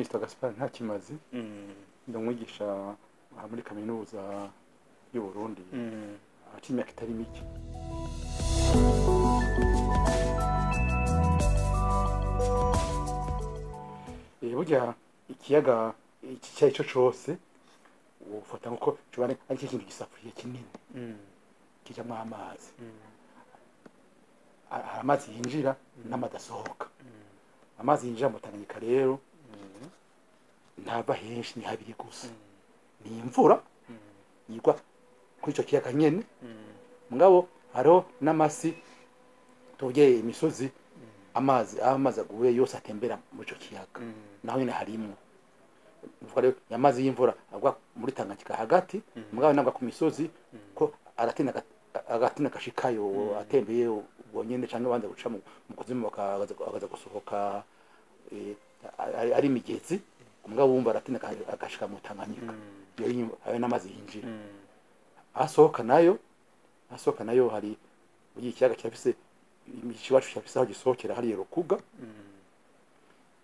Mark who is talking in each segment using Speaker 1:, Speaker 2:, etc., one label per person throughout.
Speaker 1: Nitwa Gaspard Ntakimazi, ndamwigisha aha muri kaminuza y'u Burundi aca imyaka itari mike. Burya ikiyaga iki icyo ari cyo cose ufata nkuko coba ari ikintu gisafuriye kinini kijamwo amazi, hari amazi yinjira n'amazi asohoka. Amazi yinjira mu Tanganyika rero ntava henshi, ni habiri gusa, ni imvura igwa kuri ico kiyaga nyene. Mugabo hariho n'amasi, tuvuge imisozi, amazi aho amazi aguye yose atembera muri ico kiyaga, naho nyene harimwo. Nukuvuga rero amazi y'imvura agwa muri Tanganyika hagati, mugabo nagwa ku misozi ko aratinda agatina gashikayo atembeye ubwo nyene, canke abanza guca mu kuzimu bakaza gusohoka ari imigezi. Mugabo wumva aratinda agashika mu Tanganyika, iyo ayo n'amazi yinjira. Asohoka nayo hari muri ikiyaga kirafise iwacu, kirafise aho gisohokera hariya Rukuga.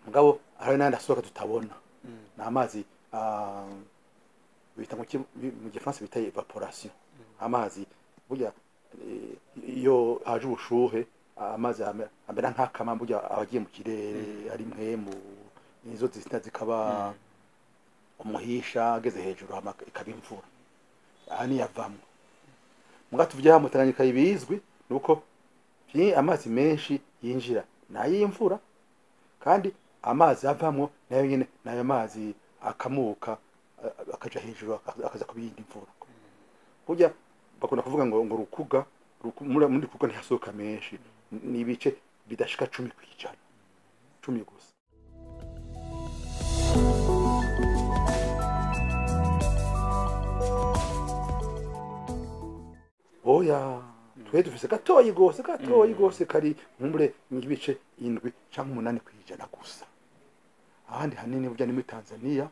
Speaker 1: Mugabo hari n'ayandi asohoka tutabona, ni amazi bita mu gifaransa bita evaporation. Amazi burya iyo haje ubushuhe, amazi amera nk'akama, burya aba agiye mu kirere ari mpwemu, inzozi zikaba umuhisha, ageze hejuru ikaba imvura, aha niyavamwo. Muga tuvuge mu Tanganyika ibizwi nuko amazi menshi yinjira n'ay'imvura, kandi amazi avamwo nayo nyene nayo mazi akamuka akaja hejuru akaza kubiyindi imvura. Burya bakunda kuvuga ngo Rukuga, muri Rukuga ntihasohoka menshi, ni ibice bidashika 10%, 10 gusa. Oya, twe dufise gatoyi gose, gatoyi gose, kari nkumbure nk'ibice 7 canke 8% gusa. Ahandi hanini burya ni muri Tanzania,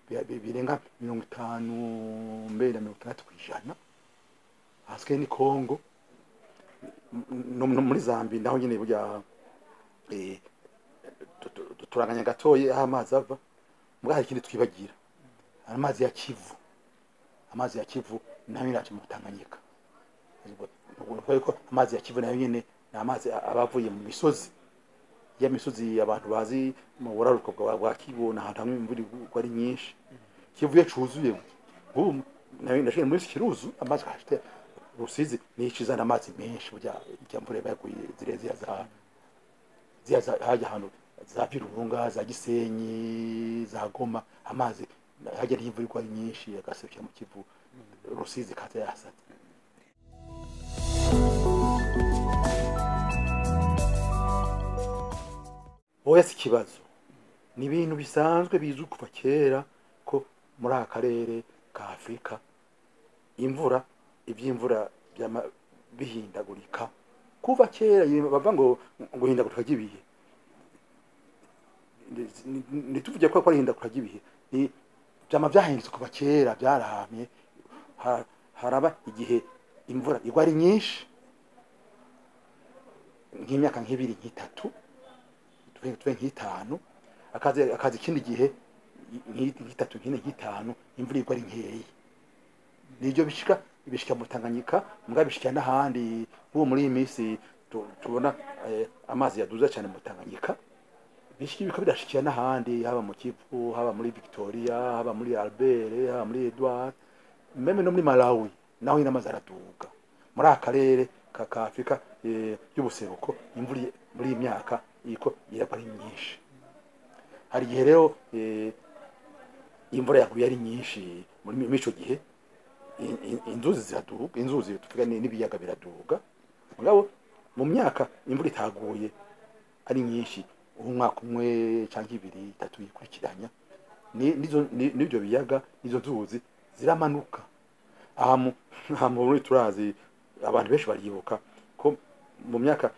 Speaker 1: birenga 50 mbere na 60%. Hasigaye ni Congo no muri Zambia, naho nyene burya turanganya gatoyi aho amazi ava. Mugabo hari ikindi twibagira, amazi ya Kivu, amazi ya Kivu nayo iraje mu Tanganyika. Kuko amazi ya Kivu nayo nyene ni amazi aba avuye mu misozi, ya misozi abantu bazi mu buraruko bwa Kivu, na ahantu hamwe imvura igwa ari nyinshi. Kivu yacuzuye ubu nayo ndashira muri Kiruzu, amazi ashite Rusizi nicizana amazi menshi. Burya ijya mvura yaguye zirezi za hajya ahantu za Virunga, za Gisenyi, za Goma, amazi hajya n'imvura igwa ari nyinshi agaserukira mu Kivu, Rusizi kaza yasatse. Oya, si ikibazo, ni ibintu bisanzwe bizwi kuva kera ko muri aka karere ka Afurika imvura, iby'imvura bihindagurika kuva kera. Bava ngo guhindagurika ry'ibihe, ntituvuge ko ari ihindagurika ry'ibihe, ni byama byahindutse kuva kera, byarahamye. Haraba igihe imvura igwa ari nyinshi nk'imyaka nk'ibiri nk'itatu tuve nk'itanu, akaza ikindi gihe nk'itatu nk'ine nk'itanu imvura igwa ari nkeyi. Nibyo bishika mu Tanganyika, mbwa bishika n'ahandi. Nk'ubu muri iyi minsi tubona amazi yaduza cyane mu Tanganyika, bishika bidashikira n'ahandi, haba mu Kivu, haba muri Victoria, haba muri Albert, haba muri Edward, meme no muri Malawi naho nyine amazi araduga. Muri aka karere ka Afurika y'ubuseruko imvura muri iyi myaka iko iragwa ari nyinshi. Hari igihe rero imvura yaguye ari nyinshi muri ico gihe inzuzi ziraduga, inzuzi tuvuga n'ibiyaga biraduga. Mugabo mu myaka imvura itaguye ari nyinshi, umwaka umwe canke ibiri itatu yikurikiranya, n'ibyo biyaga n'izo nzuzi ziramanuka. Aha muri turazi abantu benshi baribuka ko mu myaka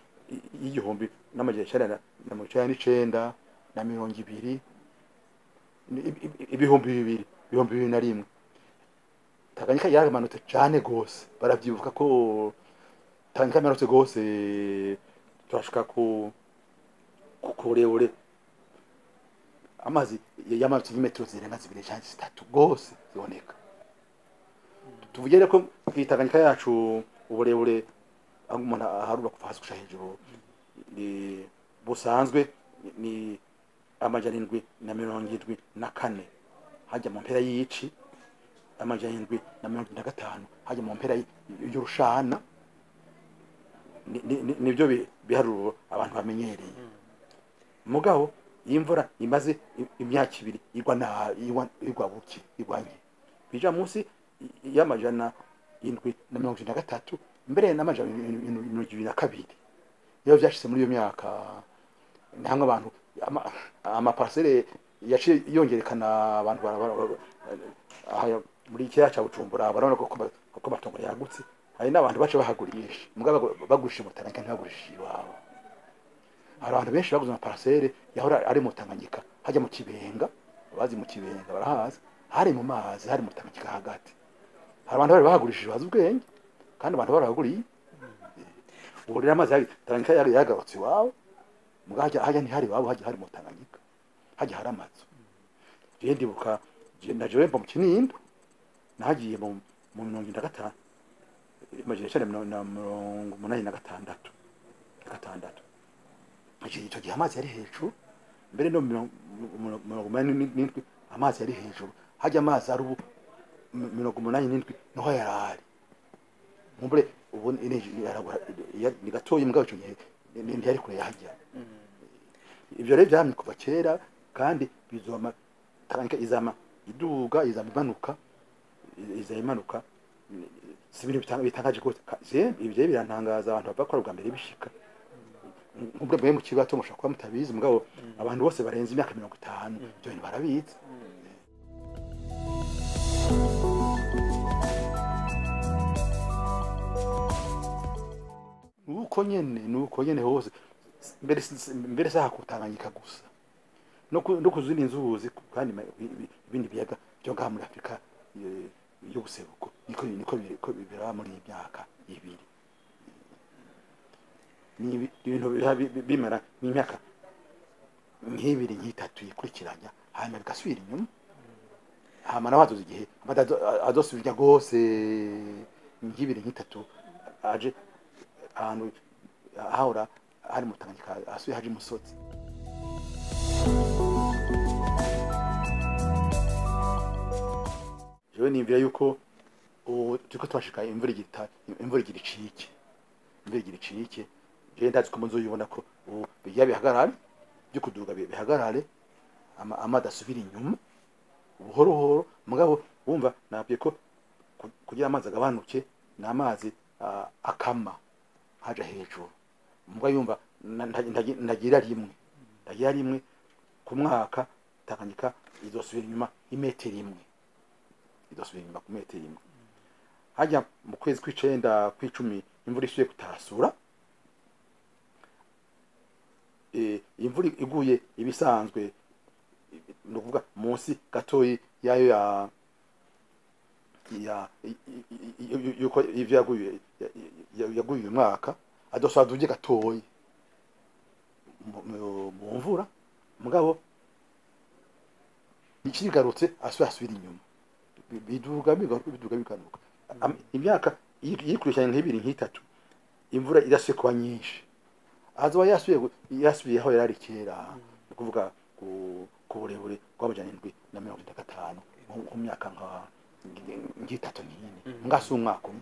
Speaker 1: y'1999 na 2000, 2000, 2001, Tanganyika yaramanutse cane gose. Baravyibuka ko Tanganyika yamanutse gose, turashika ku burebure Amazi yamanutse nk'imetero zirenga 2 canke 3 gose ziboneka. Tuvuge rero ko kwitanganyika yacu uburebure aho umuntu aharura kuva hasi gushika hejuru ni busanzwe ni 774 hajya mu mpera y'ici, 775 hajya mu mpera y'urushana. Nibyo biharuro abantu bamenyereye. Mugabo imvura imaze imyaka 2 igwa na igwa buke igwanye bija munsi y'773 mbere n'722. Iyo vyashitse muri iyo myaka namwe abantu amaparcelle yaciye yongerekana, abantu muri kiriya ca Bujumbura barabona ko amatongo yagutse. Hari n'abantu bace bahagurisha, mugabo bagurisha mu Tanganyika ntibagurisha iwabo. Hari abantu benshi baguze amaparcelle yahora ari mu Tanganyika, hajya mu Kibenga, bazi mu Kibenga barahazi, hari mu mazi, hari mu Tanganyika hagati. Hari abantu bari bahagurishije bazi ubwenge, kandi abantu barahaguriye. Ubu rero amazi Tanganyika yari yagarutse iwabo, mugabo hajya ntihari iwabo, hajya hari mu Tanganyika, hajya hari amazu. Jewe ndibuka na jewe mva mu Kinindo, nahagiye mu 75, 1986. Icyo gihe amazi yari hejuru, mbere no 87 amazi yari hejuru. Hajya amazi ari ubu 87 niho yarari. Mumbure ubu ni gatoyi, mugabo ico gihe ntiyari kure yahajya. Ivyo rero vyamye kuva kera, kandi bizoma Tanganyika izama iduga, izama imanuka, izama imanuka. Si ibintu bitangaje gose. Ivyo birantangaza abantu bava ko bwa mbere bishika. Nkubwo mwe mu kibato mushaka kuba mutabizi, mugabo abantu bose barenze imyaka 50 ibyo bintu barabizi. Nuko nyene hose mbere saha kutanganyika gusa no kuzindi nzuzi, kandi ibindi biyaga byo ngaha muri Afrika y'ubuseruko niko biraba muri iyi myaka 2. Ni ibintu bimara n'imyaka nk'ibiri nk'itatu yikurikiranya, hanyuma bigasubira inyuma. Hama naho hazoza igihe azosubira gose nk'ibiri nk'itatu, aje ahantu hahora hari mu Tanganyika asuye haje umusozi. Jewe nimvira yuko ubu turiko twashika imvura igira icike, imvura igira icike. Jewe ndazi ko muzoyibona ko ubu bigiye bihagarare, byo kuduga bihagarare, amazi asubira inyuma buhoro buhoro. Mugabo wumva nabwiye ko kugira amazi agabanuke ni amazi akama haja hejuru. Mugabo yumva ndagira rimwe ku mwaka Tanganyika izosubira inyuma imetero 1, izosubira inyuma ku metero 1. Hajya mu kwezi kw'icenda kw'icumi imvura isuye kutasura, imvura iguye ibisanzwe, ni ukuvuga munsi gatoyi yayo ya yuko ivyo yaguye uyu mwaka, adosa duge gatoyi mu mvura. Mugabo ikigarutse asubira inyuma, biduga biganuka. Imyaka yikurikiranye nk'ibiri nk'itatu imvura irasuye kuba nyinshi, azoba yasubiye aho yarari kera, ni ukuvuga ku burebure bw'775 mu myaka nk'itatu nk'ine, ngasi umwaka umwe.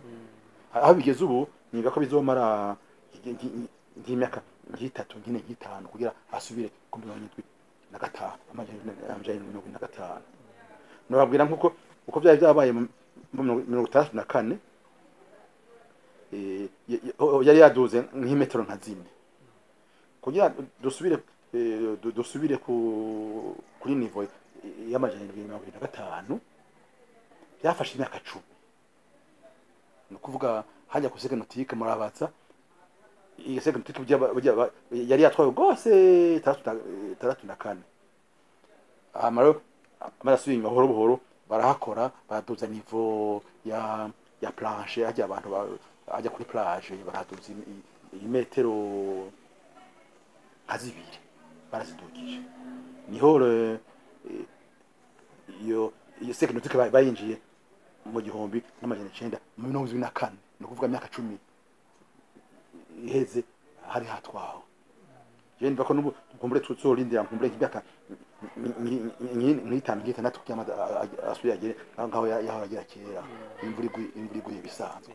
Speaker 1: Aho bigeze ubu niba ko bizomara nk'imyaka nk'itatu nk'ine nk'itanu kugira asubire ku 75, 775. Nababwira nkuko uko byari byabaye mu 64, yari yaduze nk'imetero nka 4 kugira dusubire kuri niveau y'775. Byafashe imyaka 10. Ni ukuvuga hajya ku segonotike murabatsa, iyi segonotike yari yatwaye rwose 64. Amaro amarasuye inyuma buhoro buhoro barahakora, baraduza niveau ya planche, hajya abantu ajya kuri plage baraduza imetero nka 2 barazidugije. Niho iyo cercle nautique bayinjiye mu 1974, ni ukuvuga imyaka 10 iheze hari hatwawe. Je ndumva ko n'ubu nkumbure tuzorindira, nkumbure nk'imyaka nk'itanu, nk'itandatu, kugira amazi asubire agere ngaho yahora agera kera, imvura iguye, imvura iguye bisanzwe.